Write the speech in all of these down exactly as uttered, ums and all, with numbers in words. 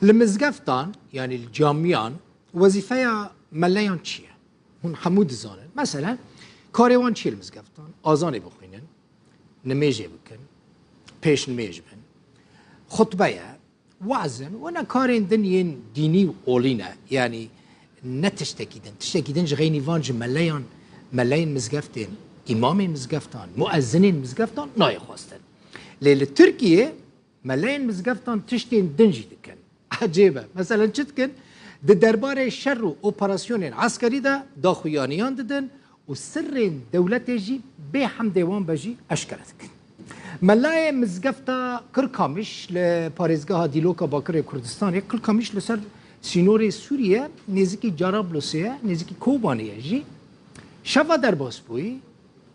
Li mizgeftan, yanî li camiyan, wezîfeya meleyan çi ye? Hûn hemû dizanin. Meselen, karê wan çi ye li mizgeftan? Azanê bixwînin, nimêjê bikin, pêşnimêj bin, xutbe ye, waz in, wina karên din yên dînî û olî ne. Yanî ne tiştekî din. Tiştekî din ji xeynî van ji meleyan, meleyên mizgeftên, îmamên mizgeftan, muezzinên mizgeftan nayê xwestin. Lê li Tirkiyê Meleyên mizgeftan tiştên din jî dikin. Ecêb e. Meselen çi dikin? Di derbarê şer û operasyonên eskerî de daxuyaniyan didin û sirrên dewletê jî bê hemdê wan be jî eşkere dikin. Melayê mizgefta Kirkamiş li parêzgeha Dîloka Bakirê Kurdistanê, Kirkamiş li ser sînorê Sûriye nêzîkî Carablosê ye, nêzîkî Kobanê ye jî. Şeva derbas bûyî,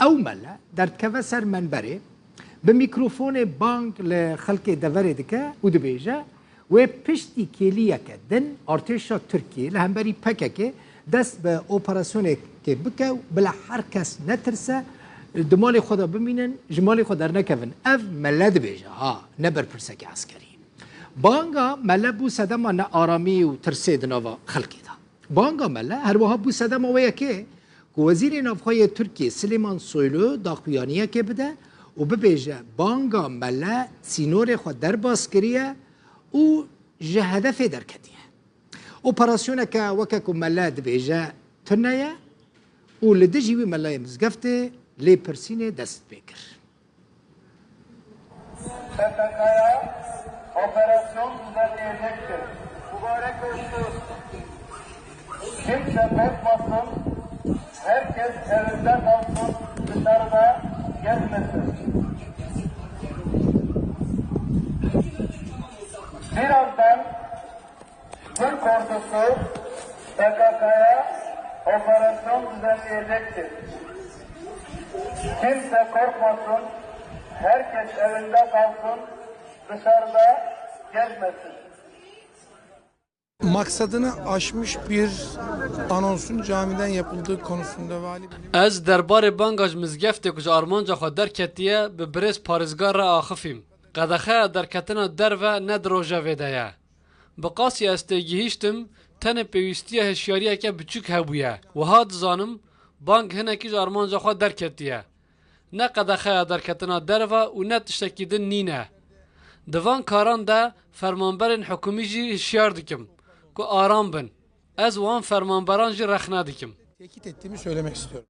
Ew mele derdikeve ser menberê, bi mîkrofonê bang li xelkê deverê dike û dibêje, wê piştî kêliyeke din artêşa Tirkiyê li hemberî P K K dest bi operasyonekê bike û bila her kes netirse, di malê xwe de bimînin, ji malê xwe dernekevin. Ev mele dibêje, ha, ne berpirseke eskerî. Banga mele bû sedema nearamî û tirsê di nava xelkê de. Banga mele her wiha bû sedema wê yekê ku Wezîrê Navxwe yê Tirkiyê Silêman Soylu daxuyaniyekê bide û bibêje, banga mele sînorê xwe derbas kiriye û ji hedefê derketiye. Operasyoneke weke ku mele dibêje tune ye û li dijî wî melayê mizgeftê lêpirsînê dest pê kir. P K K'ya operasyon düzenleyecektir. Mübarek olsun. Kimse korkmasın, herkes evinde kalsın, dışarıda gezmesin. Birazdan Türk ordusu P K K'ya operasyon düzenleyecektir. Kimse korkmasın, herkes evinde kalsın, dışarıda gezmesin. Maksadını aşmış bir anonsun camiden yapıldığı konusunda vali. Ez derbarê banga ji mizgeftê ku ji armanca xwe derketiye bi birêz parêzgar re axifîm. Qedexeya derketina derve ne di rojevê de ye. Bi qasî ez têgihîştim, tenê pêwîstiya hişyariyeke biçûk hebûye. Wiha dizanim, bang hinekî ji armanca xwe derketiye. Ne qedexeya derketina derve û ne tiştekî din nîne. Di van karan de fermanberên hikûmî jî hişyar dikim ku aram bin. Ez wan fermanberan jî rexne dikim. Tehdit ettiğimi söylemek istiyorum.